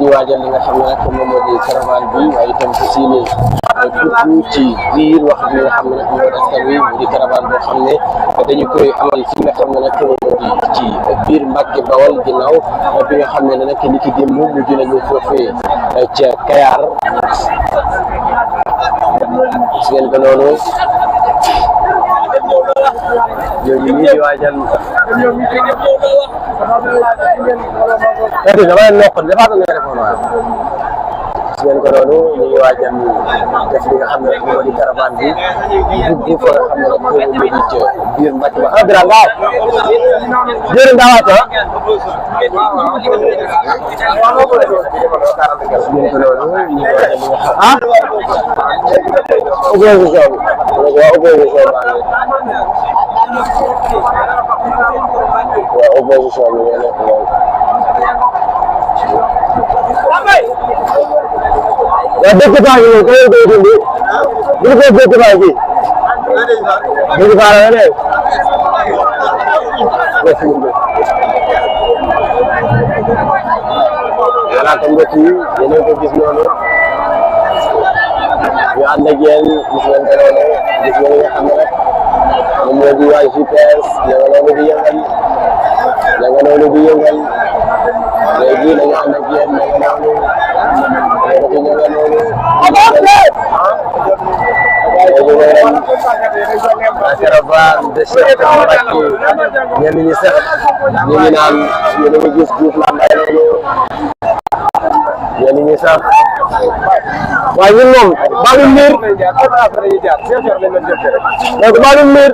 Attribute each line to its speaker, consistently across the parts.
Speaker 1: ngi waajal li nga xam ne nag moom moo di caravane bi waaye itam fas yéene dugg ci biir wax bi nga xam ne nag moo di askan wi mu di caravane boo xam ne dañu koy amal fi nga xam ne nag moom moo di ci biir Mbàkke Bawal ginnaaw bi nga xam ne nag ni ki démb mu dina ñu foofee ca Kayar gis ngeen ko noonu ñooñu ñii di waajal dama leen nokkoon dafa am téléphone waaw gis ngeen ko noonu ñu ngi waajal def li nga xam ne rek moo di caravane bi dugg fa nga xam ne rek moo di ca biir Mbàkke ba Bira waaw jërë ndawaat ah gis ngeen ko noonu ñu ngi waajal li nga xam opposition bi waaw opposition waaw opposition bi ñoo nekk loolu waaw dëkk baa ngi nii koy dindi bu ko dëkk baa ngi dëkk baa la ne voilà comme mbokk yi yéen a ko gis noonu ñu ànd ak yéen gis ngeen ko noonu gis ngeen nga xam ne rek moom moo di waa GPS ña nga noonu di yëngal ña nga noonu di yëngal léegi dañu ànd ak yéen ña nga noonu léegi ña nga noonu la caravane de Cheikh Mbacke ñenn ñi sax ñu ngi naan yéen a ngi gis Diouf Lambaye noonu ñenn ñi sax waaye ñun moom baalu mbir donc baalu mbir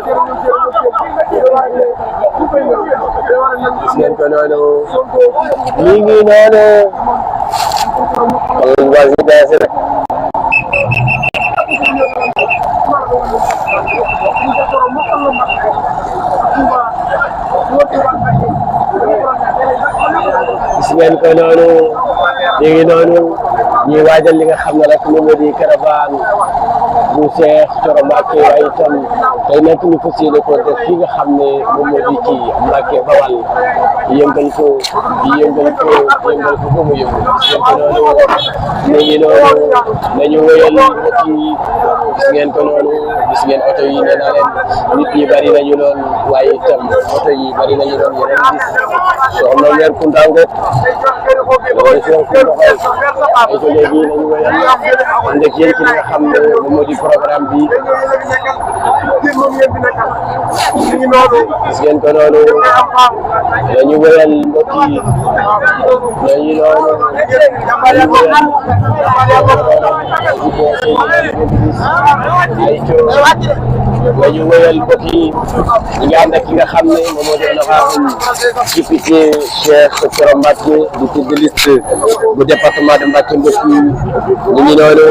Speaker 1: gis ngeen ko noonu mi ngi noonu waa GPS rek gis ngeen ko noonu mi ngi noonu ñuy waajal li nga xam ne rek moom moo di caravane bu Cheikh Thioro Mbacké waaye itam tey nag ñu fas yéene ko def fi nga xam ne moom moo di ci Mbàkke Bawal yëngal ko ba mu yëngu gis ngeen ko noonu ñu ngi noonu nañu wéyal mbokk yi gis ngeen ko noonu gis ngeen oto yi nee naa leen nit yi bari nañu lool waaye itam oto yi bari nañu lool yeneen gis soxna Mère Kounta Ngop léegi nañu wéyal ànd ak yéen ci li nga xam ne moom moo di programme bi gis ngeen ko noonu nañu wéyal mbokk yi nañu noonu nañu wéyal mbokk yi ñi nga ànd ak ki nga xam ne moom moo di honorable député Cheikh Thioro Mbacké di tête de liste bu département de Mbacké mbokk yi ñu ngi noonu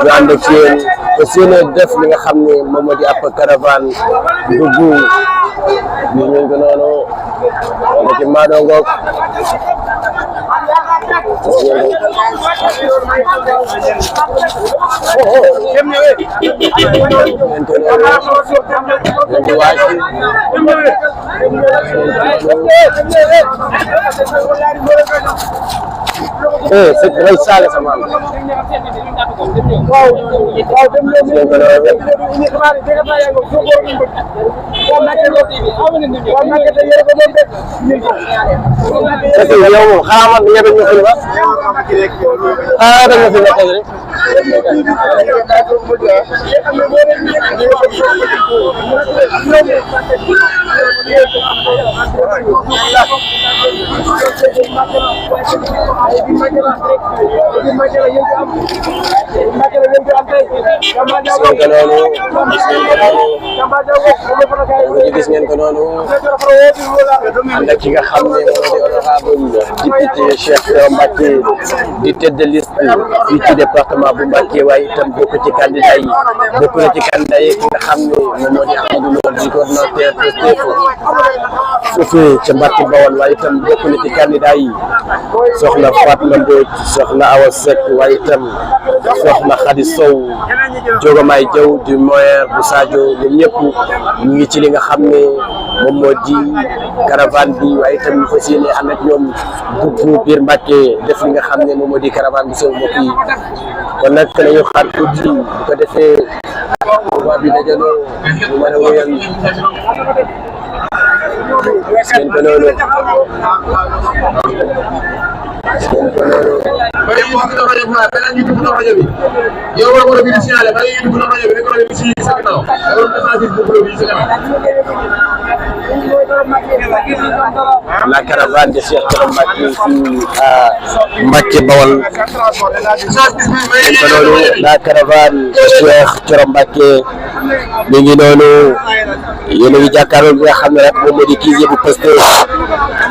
Speaker 1: ñu ànd ak yéen te seen def li nga xam ne moom moo di ab caravane dugg ñu ngi ko noonu wala ci Mado Ngok c'est vrai ça la sama yow xaaral ma yebe ñu xul ba ah da nga fi nekk rek gis ngeen ko noonu ànd ak ki nga xam ne moo di honorable député Cheikh Thioro Mbacké di tête de liste fii ci département bu Mbacké waaye itam bokk ci candidat yi bokk na ci candidat yi ki nga xam ne moom moo di Amadou Lo di coordonnateur Pastef foofee ca Mbacké Bawal waaye itam bokk na ci candidat yi soxna Fatma Mbodj soxna Awa Seck waaye itam soxna Khady Sow Jogamaay Jaw du moyen bu Sadio ñoom ñëpp ñu ngi ci li nga xam ne moom moo di caravane bi waaye itam ñu fas yéene ànd ak ñoom dugg biir Mbàkke def li nga xam ne moom moo di caravane bi seen mbokk yi kon nag nañu xaar tuuti bu ko defee waa bi dajaloo ñu mën a wéyal seen ko noonu la caravane de Cheikh Thioro Mbacké fii à Mbacké Bawol la caravane de Cheikh Thioro Mbacké mi ngi noonu yéen a ngi jàkkaarloo bi nga xam ne rek moom moo di kii bu Pastef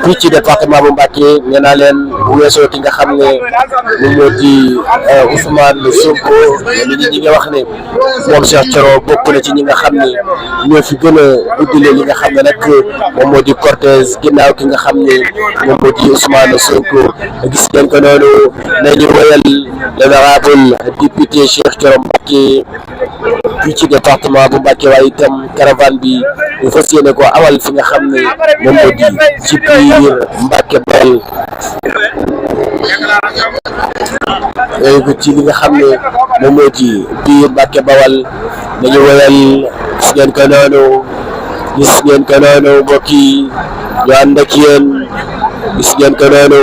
Speaker 1: fii ci département bu Mbacké nee naa leen bu weesoo ki nga xam ne moom moo di Ousmane Sonko nit ñi nga wax ne moom Cheikh Thioro bokk na ci ñi nga xam ne ñoo fi gën a guddile li nga xam ne nag moom moo di cortège ginnaaw ki nga xam ne moom moo di Ousmane Sonko gis ngeen ko noonu nañu woyal l'honorable député Cheikh Thioro Mbacké fii ci département bu Mbacké waaye itam caravane bi ñu fas yéene ko awal fi nga xam ne moom moo di ci biir Mbacké Bawol ko ci li nga xam ne moom moo di biir Mbacké Bawol dañu woyal gis ngeen ko noonu mbokk yi ñu ànd ak yéen gis ngeen ko noonu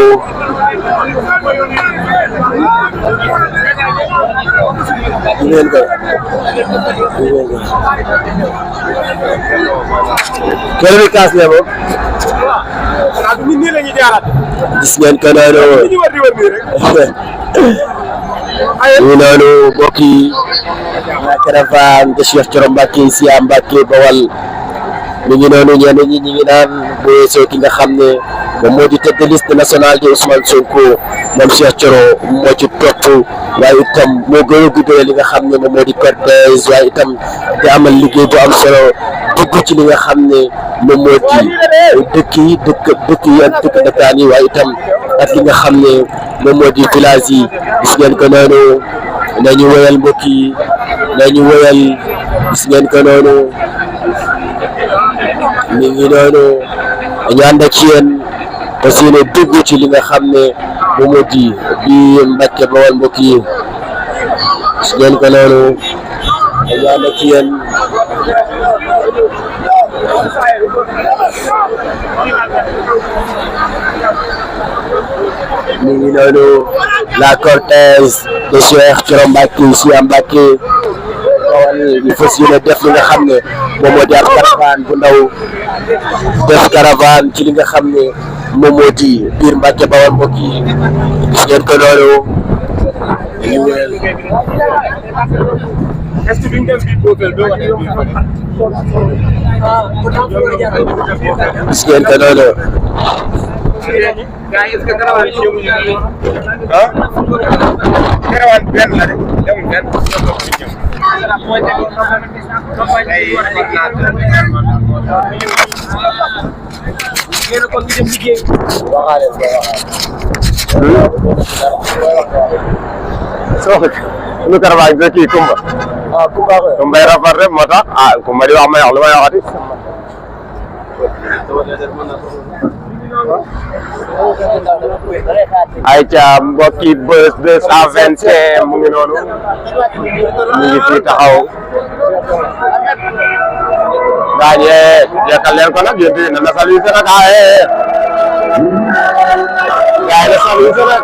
Speaker 1: kër bi kaas ne moom gis ngeen ko noonu ñu noonu mbokk yi la caravane de Cheikh Thioro Mbacké ici à Mbacké Bawol mi ngi noonu ñenn ñi ñu ngi naan bu weesoo ki nga xam ne moom moo di tête de liste nationale di Ousmane Sonko moom Cheikh Thioro moo ci topp waaye itam moo gën a guddee li nga xam ne moom moo di cortège waaye itam te amal liggéey bu am solo dugg ci li nga xam ne moom moo di dëkk yi ak dëkkaan yi waaye itam ak li nga xam ne moom moo di village yi gis ngeen ko noonu nañu woyal mbokk yi nañu woyal gis ngeen ko noonu mi ngi noonu dañu ànd ak yéen parce que dugg ci li nga xam ne moom moo di biir Mbacké Bawol mbokk yi gis ngeen ko noonu dañu ànd ak yéen mi ngi noonu la cortège de Cheikh Thioro Mbacké ici à Mbacké Bawol ñu fas yéene def li nga xam ne moom moo di ab caravane bu ndaw def caravane ci li nga xam ne moom moo di biir Mbacké Bawol mbokk yi gis ngeen ko noonu est-ce que duñ dem bi boofel do wax gis ngeen ko noonu gaay est-ce que caravane ci ñu ah caravane benn la de demul benn lu caravane bi kii Kumba rafet rek moo tax Kumba di wax may wax lu may waxati ayca mbokki Buzz 221 mu ngi noonu mu ngi fii taxaw gaañe jekkal leen ko nag yéen na salué nag gaay na salué nag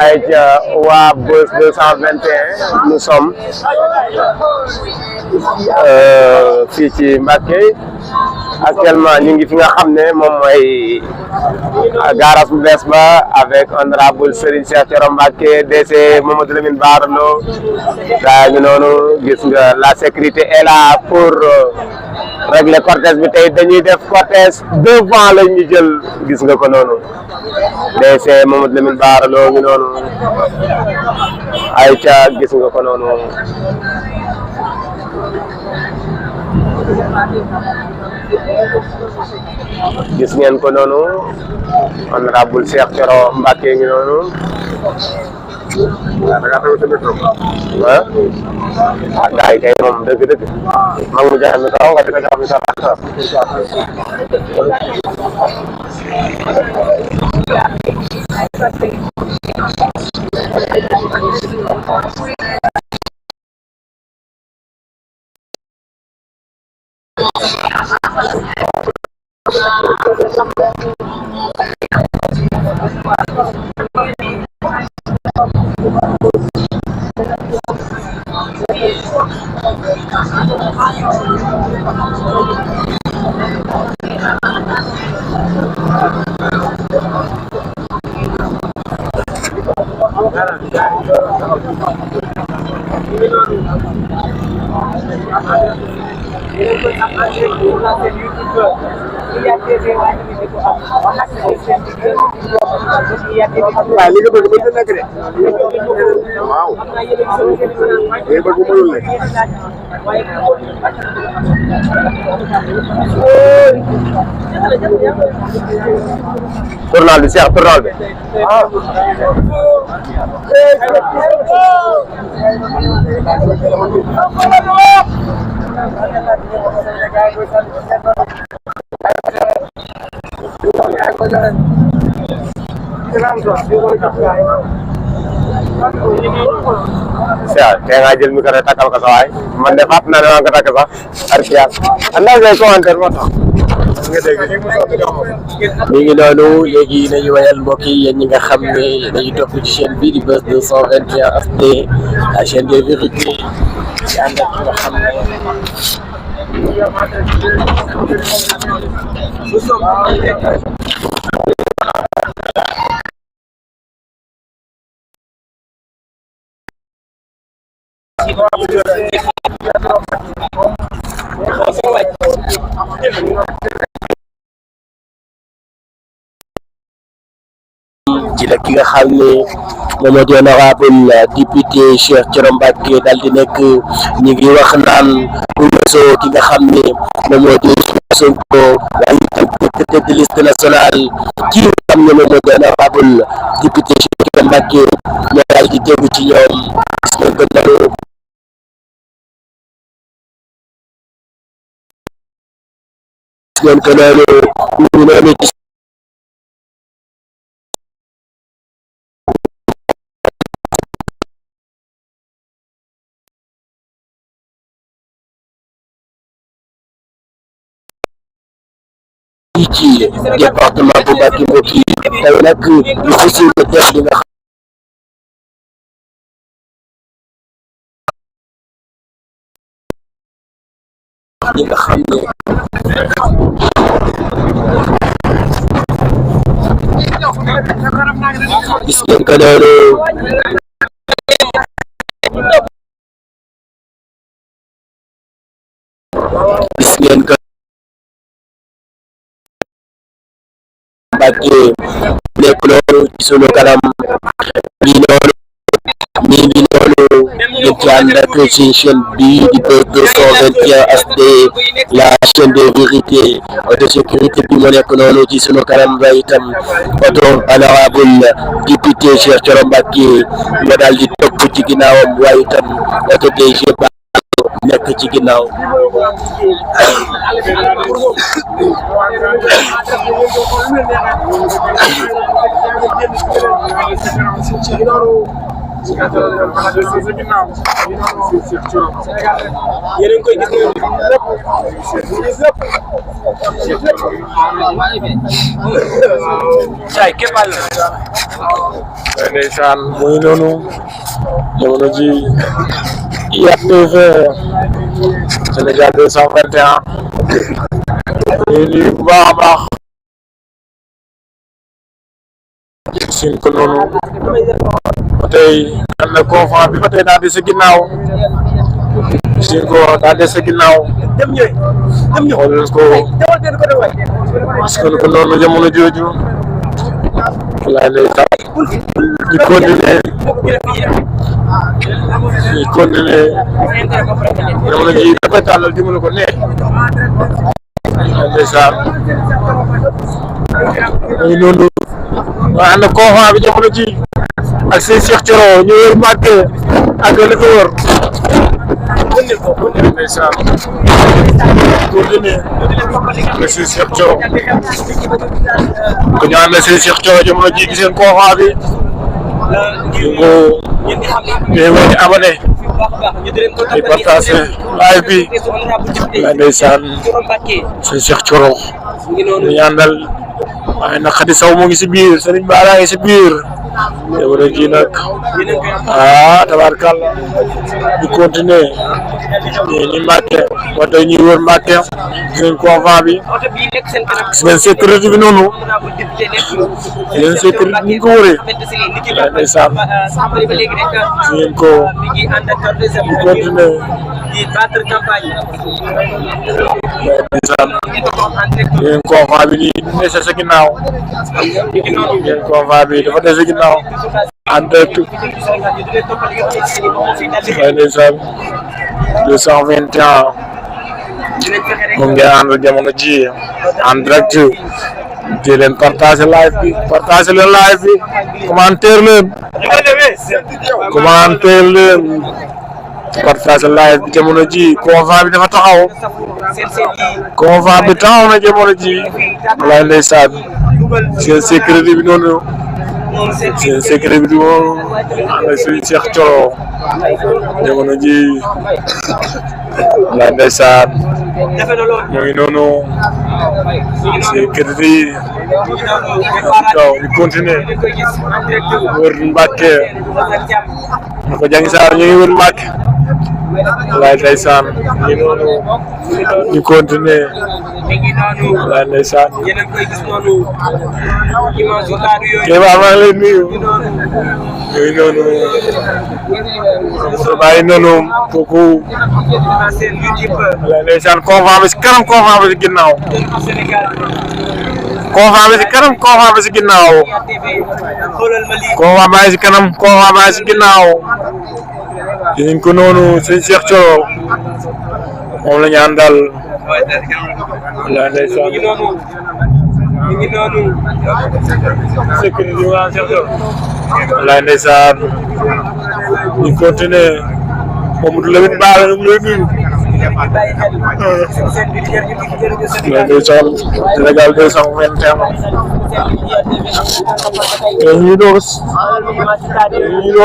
Speaker 1: Aïcha waa Buzz 221 nous sommes fii ci Mbacké actuellement ñu ngi fi nga xam ne moom mooy garage bu bees ba avec honorable Serigne Cheikh Thioro Mbacké DC Mamadou Lamine Bara Lo daa ngi noonu gis nga la sécurité est là pour régler cortège bi tey dañuy def cortège devant la ñu jël gis nga ko noonu DC Mamadou Lamine Bara Lo ngi noonu Aïcha gis nga ko noonu gis ngeen ko noonu honorable Cheikh Thioro Mbacké ngi noonu ah gars yi tey moom dëgg-dëgg mag mu joxe mi kaw nga di ko jox mi waaw li nga bëgg mën na nekk de waaw li nga bëgg mënul nekk tournal bi Cheikh tournal bi Cheikh tey nga jël micro takkal ko sa waay man de fàtt naa ne maa ngi ko takk sax arkiyaat andaa ngay commentaire moo tax mi ngi noonu léegi nañu wayal mbokk yi yéen ñi nga xam ne dañuy topp ci chaîne bii di Buzz 221 HD la chaîne des vérités ci ànd ak ki nga xam ne ci la ki nga xam ne moom moo di honorable député Cheikh Thioro Mbacké daal di nekk ñu ngi wax naan bu weesoo ki nga xam ne moom moo di Sonko waaye itam tête de liste nationale ki nga xam ne moom moo di honorable député Cheikh Thioro Mbacké moo daal di tegu ci ñoom gis ngeen ko noonu gis ngeen ko noonu ñu noonu ci département bu Mbacké mbokk yi tey nag ñu fas yéene def li nga xam ne gis ngeen ko noonu gis ngeen ko Mbacké nekk noonu ci sunu kanam mi ngi noonu ngeen ci ànd ak ci chaîne bi di Buzz 221 HD la chaîne de vérité de sécurité bi moo nekk noonu ci sunu kanam ba itam oto honorable député Cheikh Thioro Mbacké moo daal di topp ci ginnaawam waaye itam oto DG ba nekk ci ginnaaw.
Speaker 2: ndeysaan muy noonu jamono ji IATV Sénégal 221 ñu bu baax a baax sin ko noonu ba tey am na conférence bi ba tey daal di sa ginnaaw sin ko daal di sa ginnaaw xool ko parce que ko noonu jamono jooju laa lay tax di continuer jamono ji da koy tàllal dimbali ko ne ndeysaan muy noonu waaye am na conférence bi jamono ji ak seen Cheikh Thioro ñu wër Mbacké ak li ko wër ndeysaan continuer ak seen Cheikh Thioro ko ñu ànd ak seen Cheikh Thioro jamono ji seen conférence bi ñu ngi abonné di partager live bi la ndeysaan seen Cheikh Thioro ñu àndal waaye nag Khady Sow mu ngi si biir Serigne Bara ngi si biir jamono ji nag tabarkàlla di continuer ñu Mbacké moo tax ñuy wër Mbacké gis ngeen convent bi gis ngeen sécurité bi noonu gis ngeen sécurité ni ñu ko wëree waaye ndeysaan gis ngeen ko di continuer ndeysaan ngeen convent bi nii ne sa ginnaaw ngeen convent bi dafa des sa ginnaaw en direct waaye ndeysaan 221 moom ngeen ànd jamono ji en direct di leen partager live bi partager leen live bi commentaire leen partager live bi jamono ji convent bi dafa taxaw convent bi taxaw na jamono ji walaay ndeysaan seen sécurité bi noonu seen sécurité bi moom ànd ak suñu Cheikh Thioro jamono ji walaay ndeysaan mu ngi noonu sécurité yi kaw ñu continuer wër Mbacké na ko jàngi saar ñu ngi wër Mbacké walaay ndeysaan ñu noonu ñu continuer walaay ndeysaan Kéba maa ngi lay nuyu ñu ngi noonu bàyyi noonu kooku walaay ndeysaan convent bi si kanam convent bi si ginnaaw convent bi si kanam convent bi si ginnaaw convent baa ngi si kanam convent baa ngi si ginnaaw dinañ ko noonu sëñ Cheikh Thioro moom la ñu àndal walaay ndeysaan sécurité waa Cheikh Thioro walaay ndeysaan ñu continuer Mamadou Lamine Bara ñu ngi lay nuyu ndeysaan Sénégal 221 ñu doog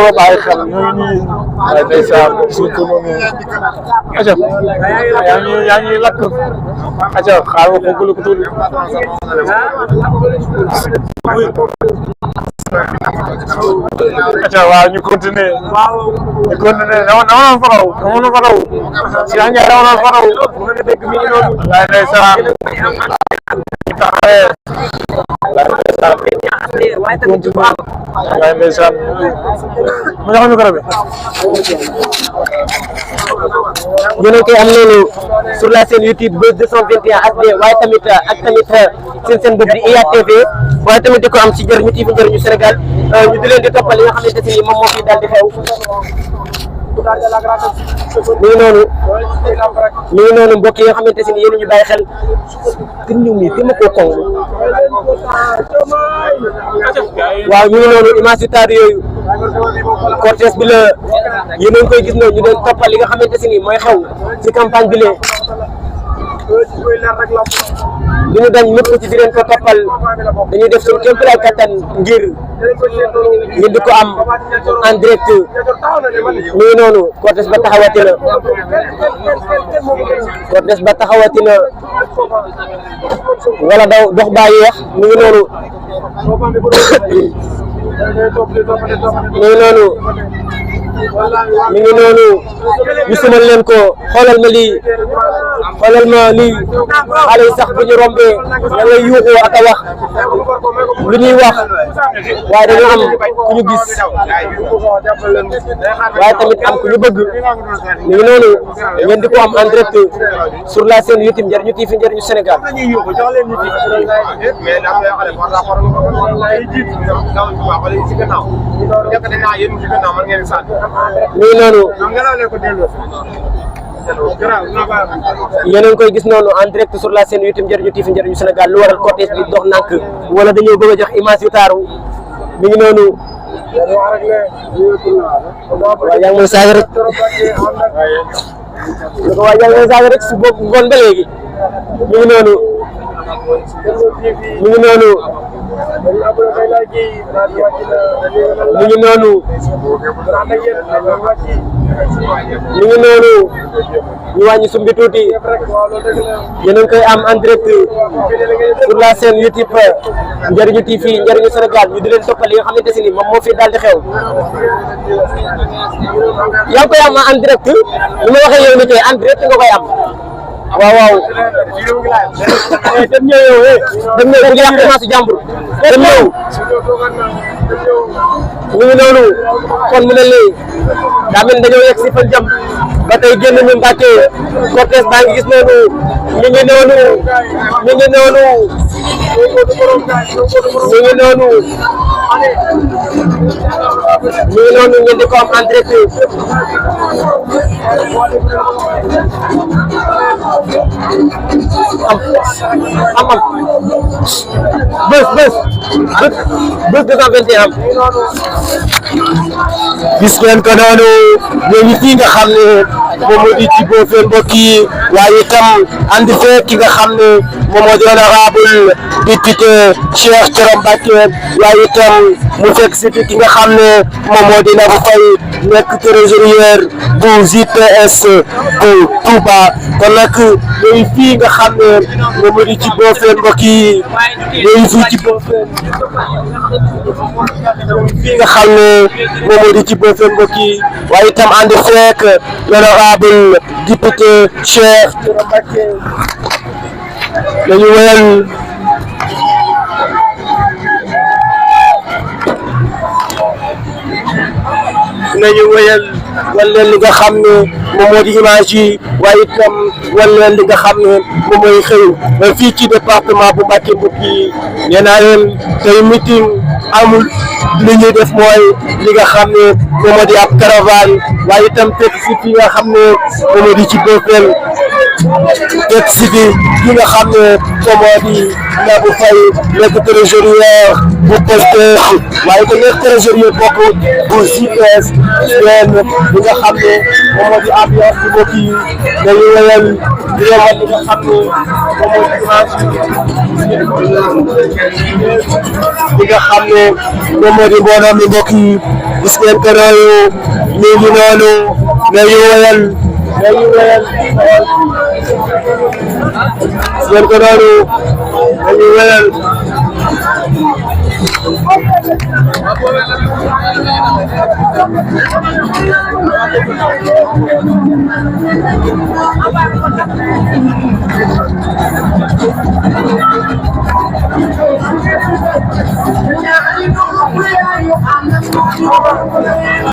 Speaker 2: a bàyyi xel ñoo ngi nii waaye ndeysaan suñ ko noonu aca yaa ngi lakk aca xaar ma fooglu ko tuuti aca waaw ñu continuer dama faraw si yaa ngi dama faraw bu nga dégg mi ngi noonu waaye ndeysaan waaye ndeysaan ma jox ñu garab
Speaker 3: yéen a koy am loolu sur la chaîne YouTube Buzz 221 HD waaye tamit ak tamit seen bët di IATV waaye tamit di ko am ci njëriñu TV njëriñu Sénégal ñu di leen di toppal li nga xamante ne moom moo fi daal di xew mi ngi noonu mbokk yi nga xamante ne yéen ñu bàyyi xel te ñu mi te ma ko kong waaw mi ngi noonu image yu taar yooyu cortège bi la yéen a ngi koy gis noonu ñu doon toppal li nga xamante ne mooy xew ci campagne bi lee du ñu dañ mukk ci di leen ko toppal dañuy def suñu kéem lay kattan ngir di ko am en direct mi ngi noonu cortège ba taxawatina wala daw dox baa yeex mi ngi noonu mi ngi noonu ñu sumal leen ko xoolal ma lii xale yi sax bu ñu rombee da ngay yuuxoo ak a wax lu ñuy wax waaye dañu am ku ñu gis waaye tamit am ku ñu bëgg mi ngi noonu ngeen di ko am en direct sur la chaîne YouTube Njariñu TV Njariñu Sénégal mi ngi noonu yéen a ngi koy gis noonu en direct sur la chaîne YouTube Njariñu TV Njariñu Sénégal lu waral cortège bi dox nànk wala dañoo bëgg a jox image yu taaru mi ngi noonu waaw yaa ngi may saaga rek waaw yaa ngi may saaga rek su boobu ngoon ba léegi mi ngi noonu mi ngi noonu ñu wàññi sumbi tuuti yéen a ngi koy am en direct sur la chaîne YouTube Njariñu TV Njariñu Sénégal ñu di leen toppal li nga xamante ne moom moo fi daal di xew yaa ngi koy am en direct ni ma waxee yow ni tey en direct nga koy am waaw dem ñëw bu yàq image jàmbur dem ñëw ñu ngi noonu kon mu ne lii daa mel dañoo yegg si fan jëm ba tey génn ñu Mbàkke cortège baa ngi gis noonu mi ngi noonu ngeen di ko am en direct bés 221
Speaker 2: gis ngeen ko noonu ñoo ngi fii nga xam ne moom moo di ci Bofène mbokk yi waaye itam ànd fekk ki nga xam ne moom moo di honorable député Cheikh Thioro Mbacké waaye itam mu fekk si ki nga xam ne moom moo di Nabou Faye nekk trésorier bu JPS bu Touba kon nag ñoo ngi fii nga xam ne moom moo di ci Bofène mbokk yi ñoo ngi fii ci Bofène fii nga xam ne moom moo di ci Bofène mbokk yi waaye itam ànd fekk l'honorable député Cheikh Thioro Mbacké dañu wéyal wan leen li nga xam ne moom moo di image yi waaye itam wan leen li nga xam ne moom mooy xëy fii ci département bu Mbacké mbokk yi nee naa leen tey meeting amul li ñuy def mooy li nga xam ne moom moo di ab caravane waaye itam fekk si fi nga xam ne moom moo di ci Bofène fekk si fi ki nga xam ne moom moo di Nabou Faye nekk trésorier bu Pastef waaye te nekk trésorier bokk bu JPS leen li nga xam ne moom moo di ambiance bi mbokk yi dañuy wéyal di yemal li nga xam ne moom moo di image li nga xam ne moom moo di mbooloo mi mbokk yi gis ngeen ko noonu ñu ngi noonu dañuy wéyal gis ngeen ko noonu dañuy wéyal